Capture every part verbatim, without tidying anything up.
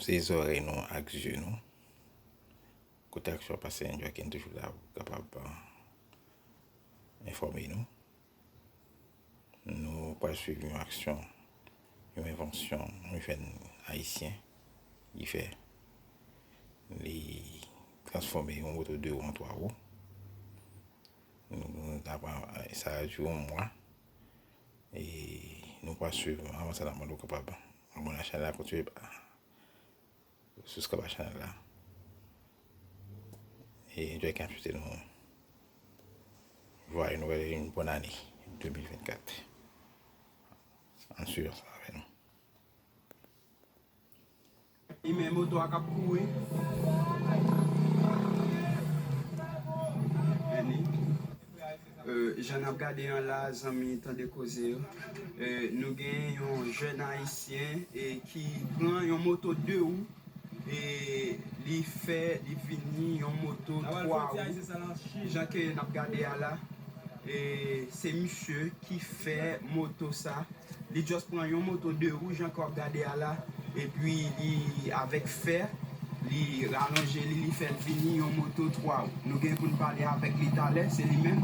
se zòrèy nou ak zye nou. Kote aksyon ap pase, N J K N toujou la pou kapab enfòme nou. Nou pral swiv yon aksyon, yon envansyon yon jèn ayisyen li fè. Li transfòme yon moto de wou an twa wou. Nou, nou aprann sa a di yon mwa. E nou pral swiv anvan sa n ap mande w kapab abòne a chanèl la, kontinye souskrib a chanèl la. E N J K N ap swete nou joyeux Noël e yon bòn ane de mil vennkat. Ann swiv ansanm avè nou. Li men moto a k ap kouri. Vini. Euh, jan n ap gade an la, zanmi, tande koze yo. Euh, nou gen yon jèn ayisyen e ki pran yon moto de wou e li fè, li vini yon moto twa wou. Jan ke n ap gade a la, e se misye ki fè moto sa. Li just pran yon moto de wou, jan ke w ap gade a la, epi li avèk fè, li ralonje li, li fè l vini yon moto twa wou. Nou gen pou n pale avèk li talè, se li menm.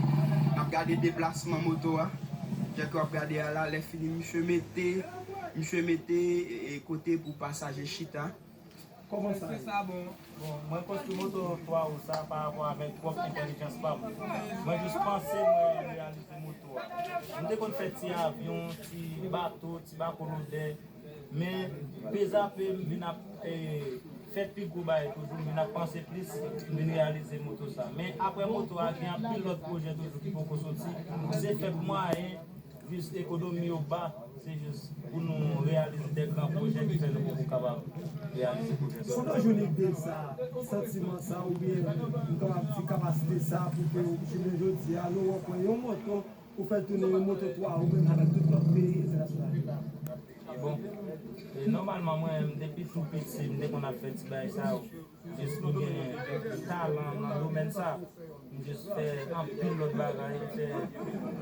N ap gade deplasman moto a. Jan ke w ap gade a la, lè fini, misye mete, misye mete, e, e, kote pou pasaje chita. Kòman sa ye? Bon, mwen konstwi moto twa wou sa pa rapò avèk pwòp entèlijans pa m. Mwen jis panse mwen reyalize moto a. M te konn fè ti avyon, ti bato, ti bako lodè. Men, pezape, m vin ap, e, fè pi gwo bagay toujou, m vin ap panse plis, m vin reyalize moto sa. Men, apre moto a, gen anpil lòt pwojè toujou ki poko soti. Se fèb mwayen, jis ekonomi yo ba, se jis pou nou reyalize de gran pwojè ki fè nou poko kapab reyalize pwojè sa. Kote w jwenn ide sa, santiman sa, oubyen m kapab di kapasite sa pou ke jounen jodi a, nou wè w pran yon moto, ou fè l tounen yon moto twa wou menm avèk tout lòt peyi entènasyonal? Bon, e nòmalman, mwen menm, depi tou piti, m te konn ap fè ti bagay sa yo. Jis m gen talan nan domèn sa. M jis fè anpil lòt bagay, m fè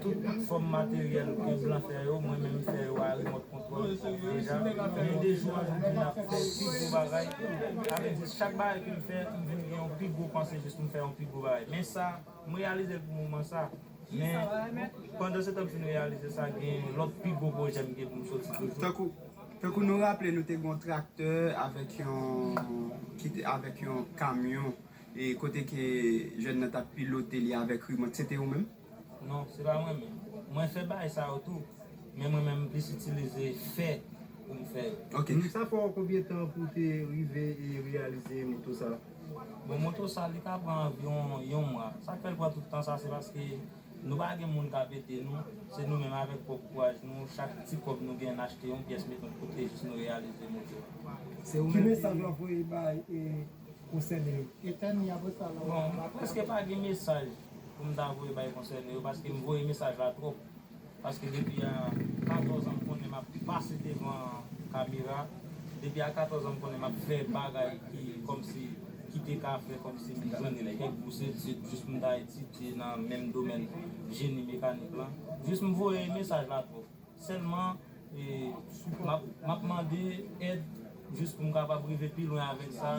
tout fòm materyèl ke blan fè yo, mwen menm m fè yo a remòt kontwòl deja. Men de jou an jou, m vin ap fè pi gwo bagay. Sa vle di, chak bagay ke m fè, m vin gen yon pi gwo panse jis pou m fè yon pi gwo bagay. Men sa, m reyalize l pou moman sa. Men, pandan se tan m fin reyalize sa, gen lòt pi gwo pwojè m gen pou m soti toujou. Tankou, tankou nou raple, nou te gen yon traktè avèk yon, ki te, avèk yon kamyon, e kote ke jèn nan t ap pilote li avèk remòt, se te ou menm? Non, se pa mwen menm. Mwen fè bagay sa yo tou, men mwen menm m plis itilize fè pou m fè yo. Ok. Sa pran w konbyen tan pou w te rive e reyalize moto sa? Bon, moto sa, li ka pran anviwon yon mwa. Sa k fè l pran tout tan sa, se paske nou pa gen moun k ap ede nou. Se nou menm avèk pwòp kouraj nou. Chak ti kòb nou gen, n achte yon pyès, mete yon kote, jis nou reyalize moto a. Se ou menm ki mesaj w ap voye bay, e, konsène yo? Bon, prèske pa gen mesaj pou m ta voye bay konsène yo, paske m voye mesaj la twòp. Paske depi a katòz an, m konnen m ap pase devan kamera. Depi a katòz an, m konnen m ap fè bagay ki kòmsi, ki te ka fè kòmsi m jwenn kèk bouse, se jis pou m ta etidye nan menm domèn jeni mekanik lan. Jis m voye mesaj la twòp. Sèlman, e, m ap, m ap mande èd jis pou m kapab rive pi lwen avèk sa.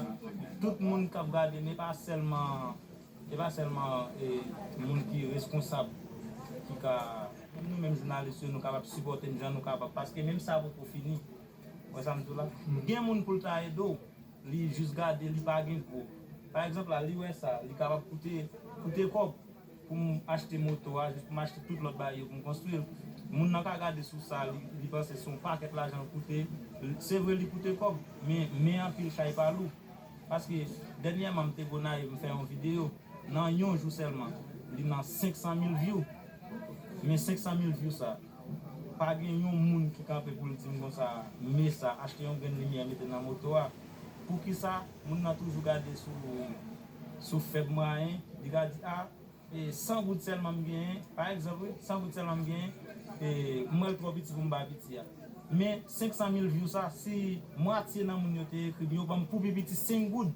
Tout moun k ap gade m, e pa sèlman E pa sèlman, e, moun ki reskonsab ki ka, nou menm jounalis yo, nou kapab sipòte m jan nou kapab, paske menm sa poko fini. Wè sa m di w la? Gen moun pou l ta ede w, li jis gade, li pa gen gwo. Pa egzanp la, li wè sa, li kapab koute, koute kòb pou m achte moto a, jis pou m achte tout lòt bagay yo pou m konstwi l. Moun nan ka gade sou sa, li, li panse se yon pakèt lajan l koute. Se vre, li koute kòb, men, men anpil chay pa lou. Paske dènyèman, m te Gonayiv, m fè yon videyo. Nan yon jou sèlman, li nan senk san mil view. Men senk san mil view sa, pa gen yon moun ki kanpe pou l di m konsa, men sa, achte yon grenn limyè mete nan moto a. Poukisa moun nan toujou gade sou, sou fèb mwayen, li ka di, a, e, san goud sèlman m genyen, pa egzanp, wi, san goud sèlman m genyen, e, m wè l twò piti pou m ba piti a. Men senk san mil view sa, si mwatye nan moun yo te ekri m, yo ban m pou pi piti senk goud.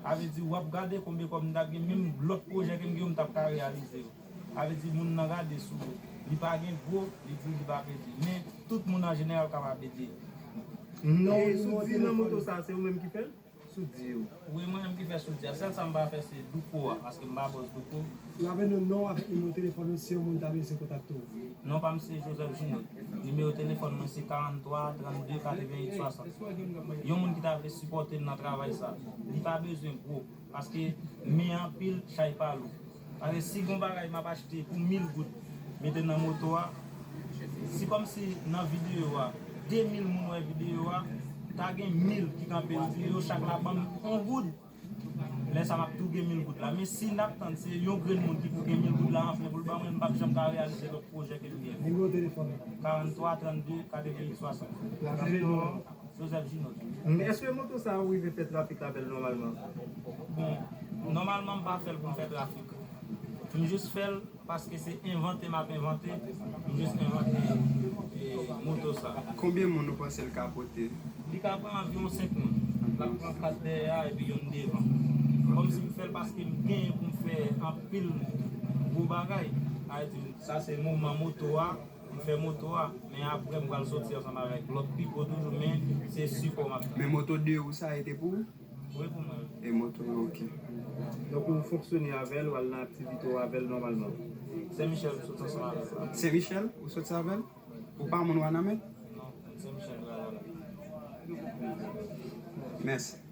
Sa vle di, w ap gade konbyen kòb m t ap gen, menm lòt pwojè ke m gen yo, m t ap ka reyalize yo. Sa vle di, moun nan gade sou li pa gen gwo, li di li p ap ede. Men, tout moun an jeneral kapab ede. Non, e soudi nan moto sa, se ou menm ki fè l? Soudi yo. Wi, mwen menm ki fè soudi a. Sèl sa m pa fè se douko a, paske m pa bòs douko. Lape nou non avèk nimewo telefòn nou si yon moun ta bezwen kontakte w. Non pa m se Joseph Junot. Nimewo telefòn mwen se karant twa, trannde, katreven uit, swasant. Yon moun ki ta vle sipòte m nan travay sa, li pa bezwen gwo, paske men anpil, chay pa lou. Paske si gon bagay m ap achte pou mil goud, mete nan moto a, si kòmsi nan videyo a, de mil moun wè videyo a, ta gen mil ki kanpe, yo di yo chak la ban m yon goud, lè sa m ap tou gen mil goud la. Men si n ap tann se yon grenn moun ki pou gen mil goud la anfen pou l ban mwen, m p ap janm ka reyalize lòt pwojè ke m gen. Nimewo telefòn. Karant twa, trannde, katreven uit, swasant. Joseph Junot. Èske moto sa ou rive fè trafik avè l nòmalman? Bon, nòmalman m pa fè l pou m fè trafik. M jis fè l paske se envante m ap envante. M jis envante moto sa. Konbyen moun ou panse l ka pote? Li ka pran anviwon senk moun. L ap pran kat dèyè a epi yonn devan. Kòmsi m fè l paske m genyen pou m fè anpil gwo bagay. Sa vle di sa se moman moto a. M fè moto a, men apre m pral soti ansanm avèk lòt pipo toujou, men se sipò m ap tann. Men moto de ou sa e te pou ou? Wi, pou mwen. E moto yo, ok. Donk ou fonksyone avè l, w al nan aktivite w avè l nòmalman? Sen Michèl m sot ansanm avè l. Sen Michèl ou soti avè l? Ou pa moun Wanament? Non, Sen Michèl m pral avè l. Mèsi.